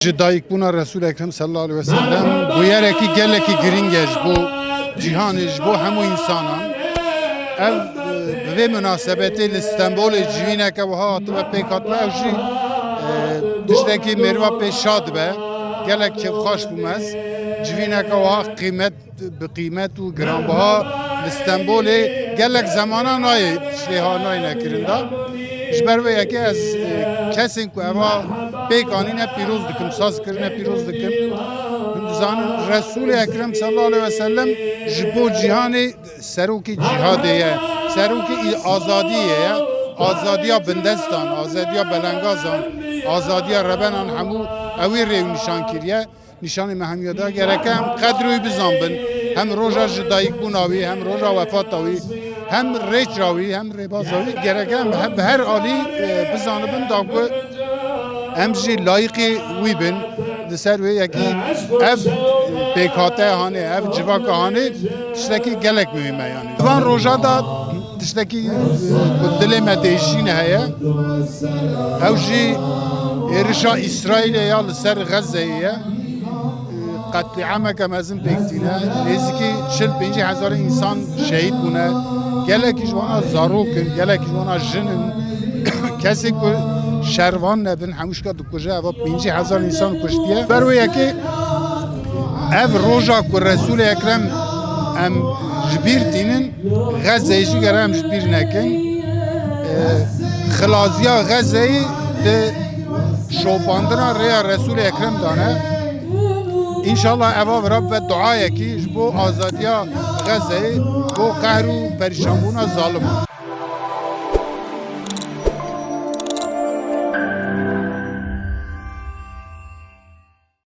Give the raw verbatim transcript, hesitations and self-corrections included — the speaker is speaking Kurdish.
Ji dayikbûna Resul Ekrem sallallahu aleyhi ve sellem bûyerekî gelekî girîng e ji bo cîhanê, ji bo hemû însanan. Ev, e, bi vê munasebetê li Stenbolê civîneke wiha hatibe pêk hatine, ew jî, e, tiştekî mêrva pê şa dibe. Gelek kêfxweş bûm ez. Civîneke wiha qîmet, bi qîmet û giranbiha li Stenbolê gelek zemana nayê, tiştê ha nayne kirin da. Ji ber vê yekê ez, e, kesên ku eva pêk anîne pîroz dikim, saz kirine pîroz dikim. Hûn dizanin Resûlê Ekrem sallallahu aleyhi ve sellem ji bo cîhanê serokê cîhadê ye, serokê î-, azadiyê ye. Azadiya bindestan, azadiya belengazan, azadiya rebenan hemû ewî rêw nîşan kiriye. Nîşanê me hemiya da, gereke em qedrê wî bizanbin. Hem roja ji dayikbûna wî, hem roja wefata wî, hem rêça wî, hem rêbaza wî. Gereke em he-, bi her alî, e, bizanibin da ku em jî layîqî wî bin. Li ser wê yekî ev pêkhate hanê, ev civaka hanê tiştekî gelek muhîm e yanî. Van roja da tiştekî, e, ku dilê me têşîne heye. Ew jî êrişa Îsraîlê ya li ser Xezzeyê ye. Qetlîameke mezin pêk tîne. Nêzîkî çil pêncî hezar însan şehîd bûne. Gelekî ji wana zarok in, gelekî ji wana jin in. Kesê ku şervan nebin, hemûşka dikuje, eva pêncî hezar însan kuştiye. Ber wê yekê ev roja ku Resûlê Ekrem em ji bîr tînin, Xezzeyê jî gere em ji bîr nekin. E, Xilaziya Xezzeyê di şopandina rêya Resûlê Ekrem dane. Înşallah eva vira bibe duayekî ji bo azadiya Xezzeyê, bo qehr û perîşanbûna zaliman.